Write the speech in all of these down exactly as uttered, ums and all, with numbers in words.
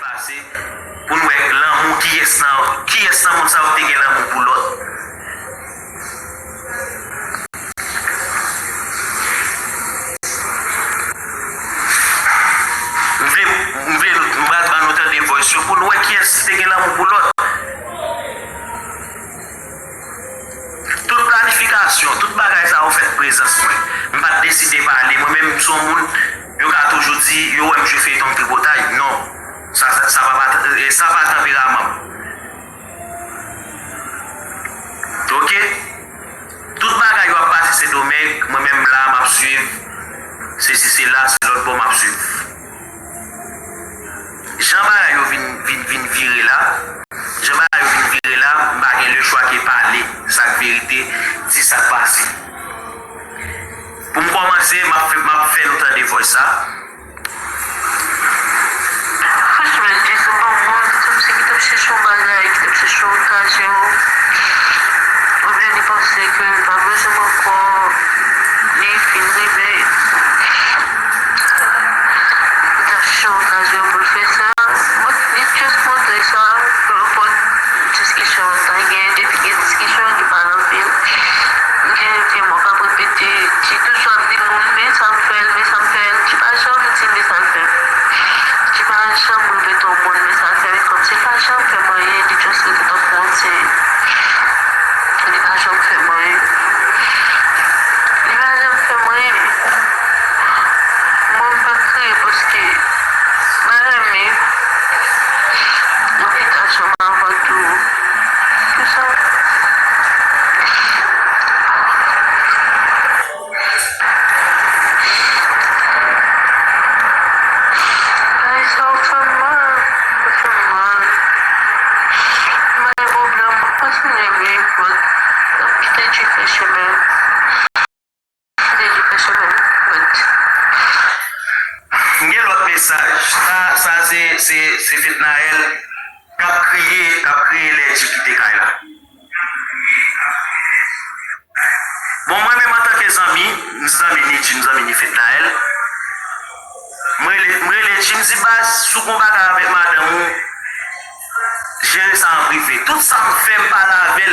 Pase pou n wè lanmou, kiyès nan, kiyès nan moun sa yo te gen lanmou pou lòt. M vle, m vle, m pral ban nou tande voice yo pou n wè kiyès ki te gen lanmou pou lòt. Tout planifikasyon, tout bagay sa yo fèt prezans mwen. M pa t deside pale. Mwen menm, m se yon moun, yo ka toujou di, yo wè m jwe feyton, m tripotay. Non. Sa, sa, sa pa, pa, sa pa tanperaman m. Oke? Tout bagay yo ap pase Sendomeng, mwen menm la, m ap swiv. Sesi, sela, se lòt bò m ap swiv. Jan bagay yo vin, vin, vin vire la, jan bagay yo vin vire la, m pa gen lechwa ke pale sa k verite, di sa k pase. Pou m kòmanse, m ap fè, m ap fè nou tande voice sa. Franchman, Jezi bon moun, kòmsi ki t ap chèche yon bagay, ki t ap chèche yon okazyon, oubyen li panse ke l pa bezwen m ankò, li fin rive. Li t ap chèche yon okazyon pou l fè sa. Mwen, li just montre sa, pou nenpòt diskisyon ta gen, depi gen diskisyon, li pale anpil. Gen vye mo k ap repete, li toujou ap di moun, men sa m fè l, men sa m fè l. Li pa janm di men sa l fè m. Li pa janm repete yon moun, men sa l fè m. Kòmsi li pa janm fè m anyen, li just rete tankou yon ti. Li pa janm fè m anyen. Li pa janm fè m anyen. Mwen, m pa kriye paske m pa renmen. Mwen pita janm avan tou. Pou sa. Ay, sa w fè m mal. Ou fè m mal. M pa gen pwoblèm, mwen kontinye viv, but m ap kite Dye fè chemen. Kite Dye fè chemen l, but. M gen lòt mesaj. Sa, sa se, se, se Fednaelle k ap kriye, k ap kriye lè Dji kite kay la. Bon, mwen menm antanke zanmi, m zanmi ni Dji, m zanmi ni Fednaelle. M rele, m rele Dji, m di, baz, si w gen bagay avèk madanm ou, jere sa an prive. Tout sa m fè, m pale avè l.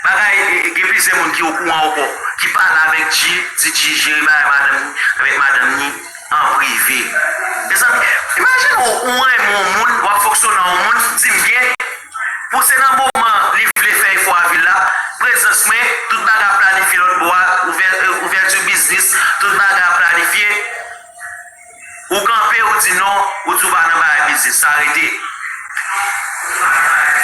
Bagay, e, e, gen plizyè moun ki okouran ankò, ki pale avèk Dji, di Dji jere bagay madanm ni, avèk madanm ni an prive. Mezanmi, imajine w, ou renmen yon moun, w ap fonksyone ak yon moun, di m byen, pou se nan moman li vle fè efò avil la, prezans mwen, tout bagay ap planifye lòt bò a, ouvè-, ouvèti biznis, tout bagay ap planifye. Ou kanpe, ou di non, ou di w pa nan bagay biznis, sa rete.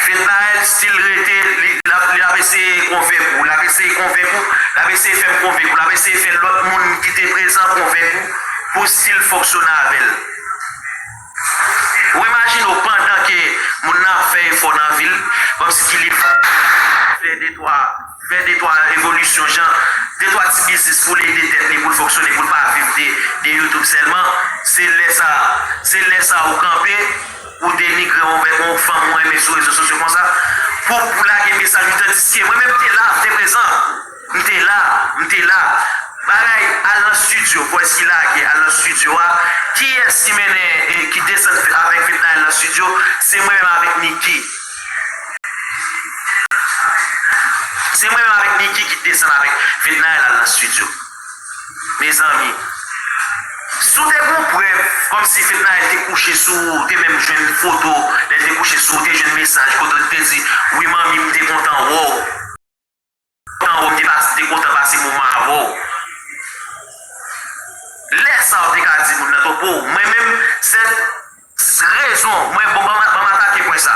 Fednaelle still rete, li, l ap, l ap eseye konvenk ou, l ap eseye konvenk ou, l ap eseye fè m konvenk ou, l ap eseye fè lòt moun ki te prezan konvenk ou pou still fonksyone avè l. Ou imajine w pandan ke moun nan ap fè efò nan vi l, kòmsi ki li fè de twa, fè de twa evolisyon, jan de twa ti biznis pou l ede tèt li, pou l fonksyone, pou l pa viv de, de YouTube sèlman. Se lè sa, se lè sa ou kanpe, ou denigre yon, yon fanm ou renmen sou rezo sosyo konsa, pou, pou lage mesaj ou, tandiske mwen menm m te la, m te prezan. M te la, m te la. Bagay, al nan studio, voice ki lage, al nan studio a. Kiyès ki mennen, e, ki desann avèk Fednaelle nan studio? Se mwen menm avèk Nicky. Se mwen menm avèk Nicky ki desann avèk Fednaelle al nan studio. Mezanmi, si w te gen yon prèv, kòmsi Fednaelle te kouche sou ou, te menm jwenn foto, lè l te kouche sou ou, te jwenn mesaj kote l te di, wi, manmi, m te kontan wè w. Kontan wè w, m te pas-, te kontan pase moman avè w. Lè sa a, w te ka di moun nan, tonton, mwen menm, sèl rezon, mwen, bon, ban m, ban m atake pwen sa.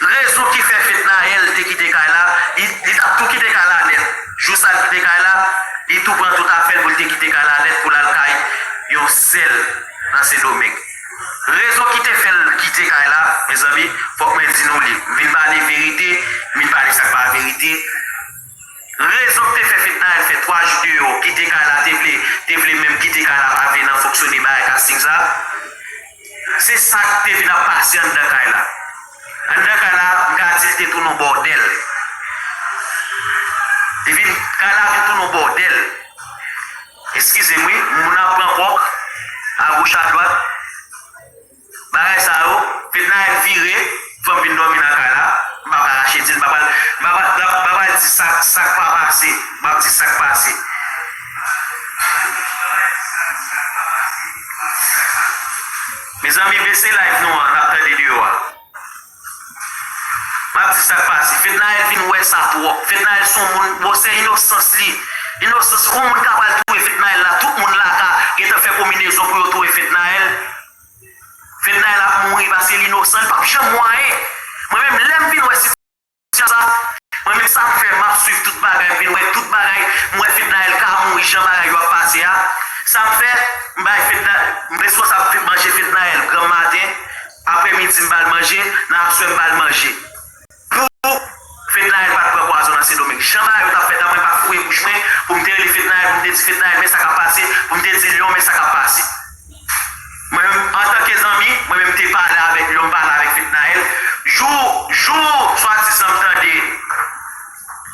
Rezon ki fè Fednaelle te kite kay la, li, li t ap tou kite kay la nèt. Jou sa l kite kay la, li tou pran tout afè l pou l te kite kay la nèt, pou l al kay yon sè l nan Sendomeng. Rezon ki te fè l kite kay la, mezanmi, fòk mwen di nou li. M vin pale verite, m vin pale sa k pa verite. Rezon ki te fè Fednaelle fè twa jou deyò, kite kay la, te vle, te vle menm kite kay la, pa vle nan fonksyone bagay casting sa. Se sa k te vin ap pase anndan kay la. Anndan kay la, m ka di l te tounen yon bòdèl. Li vin, kay la vin tounen yon bòdèl. Eskize m wi, moun ap pran kòk, agoch adwat. Bagay sa yo, vire, fò m vin dòmi nan kay la. M p ap rache di l, m p ap, m p ap, m p ap, m p ap di sa, sa k pa pase. M ap di sa k pase. Mezanmi, bese live nou an, n ap tande deyò a. M ap di sa k pase. Fednaelle vin wè sa twòp. Fednaelle se yon moun, bon, se inosans li. Inosans, yon moun ka pral touye Fednaelle la, tout moun la ka gentan fè konbinezon pou yo touye Fednaelle. Fednaelle ap mouri paske l inosan, li p ap janm wè anyen. Mwen menm, lè m vin wè sitiyasyon sa, mwen menm sa m fè, m ap swiv tout bagay, m vin wè tout bagay, m wè Fednaelle ka mouri jan bagay yo ap pase a. Sa m fè, m bay Fednaelle, m responsab manje Fednaelle granm maten, aprè midi m ba l manje, nan aswè m ba l manje. Pou Fednaelle pa t pran pwazon nan Sendomeng. Jan bagay yo t ap fèt la, mwen pa t fouye bouch mwen pou m te rele Fednaelle, pou m te di Fednaelle, men sa k ap pase, pou m te di Lyon, men sa k ap pase. Mwen menm, antanke zanmi, mwen menm te pale avèk Lyon, m pale avèk Fednaelle. Jou, jou, swadizan m tande,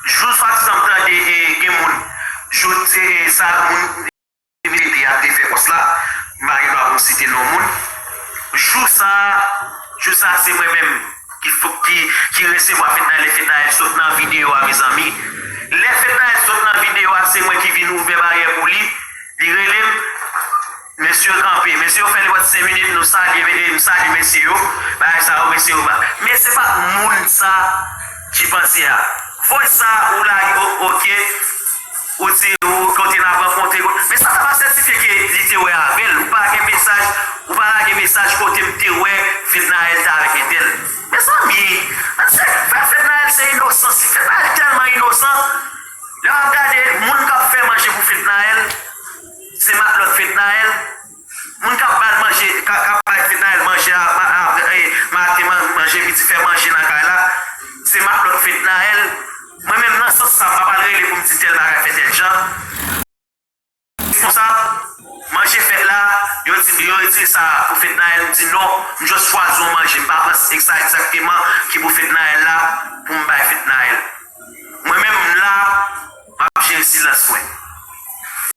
jou, swadizan m tande, e, gen moun, jou, e, sa, moun, te ap te fè pòs la, m pa gen dwa pou m site non moun. Jou sa, jou sa se mwen menm ki, ki, ki resevwa Fednaelle, lè Fednaelle sot nan videyo a, mezanmi. Lè Fednaelle sot nan videyo a, se mwen ki vin ouvè baryè pou li. Li rele m, mesye kanpe. Mesye yo fè li pran senk minit, nou salye, e, m salye mesye yo. Bagay sa yo, mesye yo pa. Men se pa moun sa ki panse a. Voice sa, ou lage, o-, oke. Ou di ou kote n ap rankontre. Men sa ta pa sètifye ke li te wè avè l. Ou pa gen mesaj, ou pa lage mesaj kote m te wè Fednaelle te avèk entèl. Mezanmi, se, frè Fednaelle se inosans li. Fednaelle tèlman inosan. Lè w ap gade moun k ap fè manje pou Fednaelle, se matlòt Fednaelle. Moun k ap ba l manje, k ap, k ap bay Fednaelle manje a, ma-, a, e, maten, man-, manje midi, fè manje nan kay la, se matlòt Fednaelle. Mwen menm nan sans sa, m pa pral rele pou m di tèl bagay fè tèl jan. Konsa, manje fèt la, yo di m, yo retire sa pou Fednaelle, m di non, m just chwazi yon manje, m pa pran sa egzakteman ki pou Fednaelle la, pou m bay Fednaelle. Mwen menm m la, m ap jere silans mwen.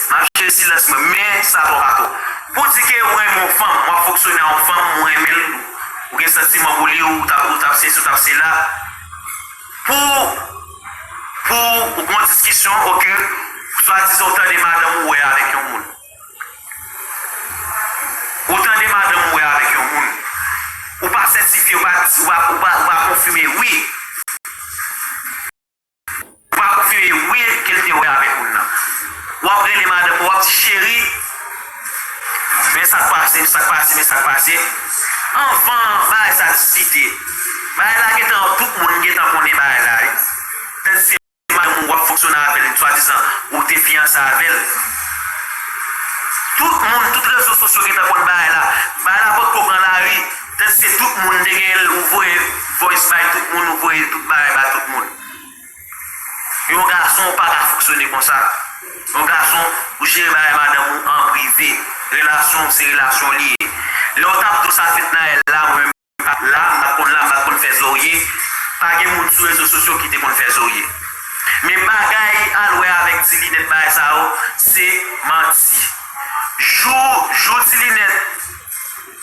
M ap jere silans mwen, men sa twò pa twò. Pou di ke ou renmen yon fanm, w ap fonksyone a yon fanm, ou renmen l, ou gen santiman pou li, ou t ap, ou t ap sesi, ou t ap sela. Pou, pou ou gen yon diskisyon, oke, swadizan ou tande madanm ou wè avèk yon moun. Ou tande madanm ou wè avèk yon moun. Ou pa sètifye, ou pa, ou pa, ou pa, ou pa konfime, wi. Ou pa konfime wi ke l te wè avèk moun nan. W ap rele madanm ou, w ap di, cheri, men sa k pase, men sa k pase, men sa k pase. Anvan bagay sa diskite, bagay la gentan, tout moun gentan konnen bagay la. Tandiske madanm ou, w ap fonksyone avè l, swadizan ou te fiyanse avè l. Tout moun, tout rezo sosyo gentan konn bagay la. Bagay la potko pran lari. Tandiske tout moun te gen l, ou voye voice bay tout moun, ou voye tout bagay bay tout moun. Yon gason pa ka fonksyone konsa. Yon gason, ou jere bagay madanm ou an prive. Relasyon w se relasyon w li ye. Lè w t ap di w sa Fednaelle la, mwen menm m pa t la, m pa t konn la, m pa t konn fè zorye. Pa gen moun sou rezo sosyo ki te konn fè zorye. Men bagay al wè avèk Ti Linèt bagay sa yo, se manti. Jou, jou Ti Linèt,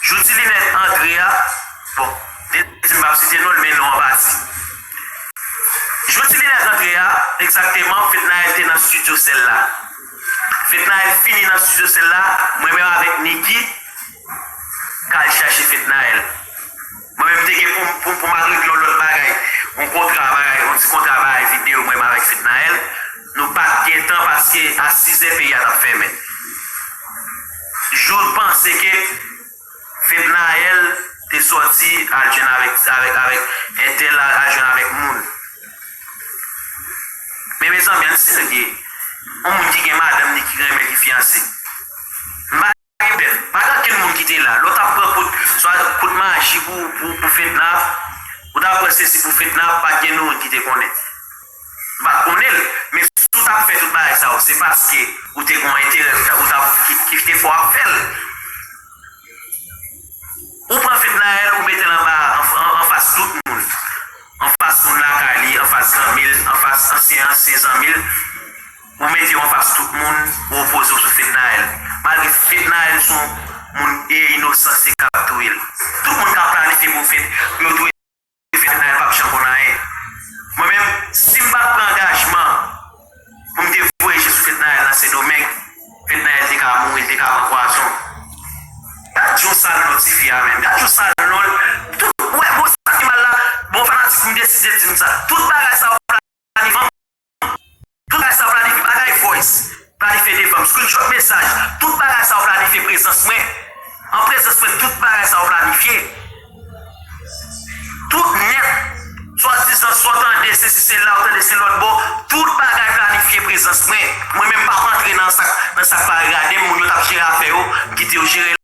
jou Ti Linèt antre a, bon, de di m p ap site non l, men non an pati. Jou Ti Linèt antre a, egzakteman, Fednaelle te nan estidyo sèl la. Fednaelle fini nan estidyo sèl la, mwen menm avèk Niki, k al chache Fednaelle. Mwen menm te gen pou, pou, pou m al regle yon lòt bagay, yon kontra bagay, yon ti kontra bagay videyo mwen menm avèk Fednaelle. Nou pa t gen tan paske a sizè peyi a t ap fèmen. Jou panse ke Fednaelle te sòti al jwenn avèk, avèk, avèk entèl, al, al jwenn avèk moun. Men mezanmi, ann serye. Yon moun ki gen madanm li, ki renmen, ki fiyanse. M pa gen pèp, pa gen okenn moun ki te la. Lè w t ap pran kout, swa kout maji pou, pou, pou Fedna, ou t ap pran sesi pou Fedna, pa t gen moun ki te konnen. M pa t konnen l, men si w t ap fè tout bagay sa yo, se paske ou te gen yon enterè, ou t ap, ki, ki te fè w ap fè l. Ou pran Fednaelle, ou mete l anba, an, an, anfas tout moun. Anfas moun lakay li, anfas zanmi l, anfas ansyen, ansyen zanmi l. Ou mete yo anfas tout moun, ou opoze w sou Fednaelle. Malgre Fednaelle se yon moun e inosan, se k ap touye l. Tout moun ka planifye pou fèt, pou yo touye Fednaelle, p ap janm konn anyen. Mwen menm, si m pa t pran angajman pou m te voye je sou Fednaelle nan Sendomeng, Fednaelle te ka mouri, li te ka pran pwazon. Gad yon sal non tifi a menm. Gad yon sal non. Tout, wè, bon, sa ki mal la, bon, fanatik, m deside di m sa. Tout bagay sa yo planifye. Tout bagay sa yo planifye. Bagay voice, planifye devan m. Screenshot mesaj. Tout bagay sa yo planifye prezans mwen. An prezans mwen, tout bagay sa yo planifye. Tout nèt. Swadizan, swa w tande, se si se la, w tande se lòt bò. Tout bagay planifye prezans mwen. Mwen menm p ap antre nan sa, nan sa k pa regade m. Moun yo t ap jere afè yo, m kite yo jere.